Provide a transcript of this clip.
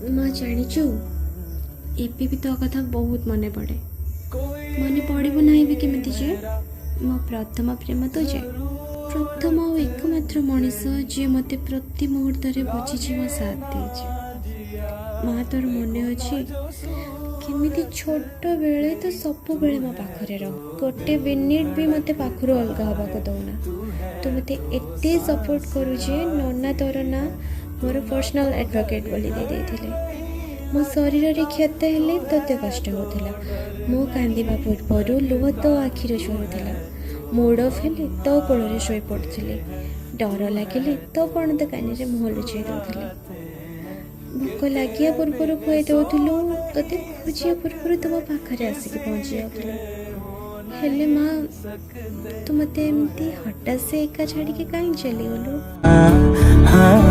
ମା, ଜାଣିଛୁ, ଏବେ ବି ତୋ କଥା ବହୁତ ମନେ ପଡ଼େ। ମନେ ପଡ଼ିବ ନାହିଁ ବି କେମିତି ଯେ, ମୋ ପ୍ରଥମ ପ୍ରେମ ତୁ ଯେ, ପ୍ରଥମ ଆଉ ଏକମାତ୍ର ମଣିଷ ଯିଏ ମୋତେ ପ୍ରତି ମୁହୂର୍ତ୍ତରେ ବୁଝିଛି, ମୋ ସାଥ ଦେଇଛି। ମା, ତୋର ମନେ ଅଛି, କେମିତି ଛୋଟବେଳେ ତୁ ସବୁବେଳେ ମୋ ପାଖରେ ରହୁ? ଗୋଟେ ମିନିଟ୍ ବି ମୋତେ ପାଖରୁ ଅଲଗା ହେବାକୁ ଦେଉନା। ତୁ ମୋତେ ଏତେ ସପୋର୍ଟ କରୁ ଯେ ନନା ତୋର ନାଁ ମୋର ପର୍ସନାଲ୍ ଆଡ଼ଭୋକେଟ୍ ବୋଲି ଦେଇ ଦେଇଥିଲେ। ମୋ ଶରୀରରେ କ୍ଷତ ହେଲେ ତୋତେ କଷ୍ଟ ହେଉଥିଲା। ମୁଁ କାନ୍ଦିବା ପୂର୍ବରୁ ଲୁହ ତୋ ଆଖିରୁ ଝରୁଥିଲା। ମୁଡ଼ ଅଫ୍ ହେଲେ ତୋ କୋଳରେ ଶୋଇପଡ଼ୁଥିଲି। ଡର ଲାଗିଲେ ତୋ ପଣତ କାନିରେ ମୁହଁ ଲୁଚେଇ ଦେଉଥିଲି। ଭୋକ ଲାଗିବା ପୂର୍ବରୁ ଖୁଆଇ ଦେଉଥିଲୁ। ତୋତେ ଖୋଜିବା ପୂର୍ବରୁ ତୁ ମୋ ପାଖରେ ଆସିକି ପହଞ୍ଚି ଯାଉଥିଲୁ। ହେଲେ ମା, ତୁ ମୋତେ ଏମିତି ହଠାତ୍ ସେ ଏକା ଛାଡ଼ିକି କାହିଁ ଚାଲିଗଲୁ? हाँ।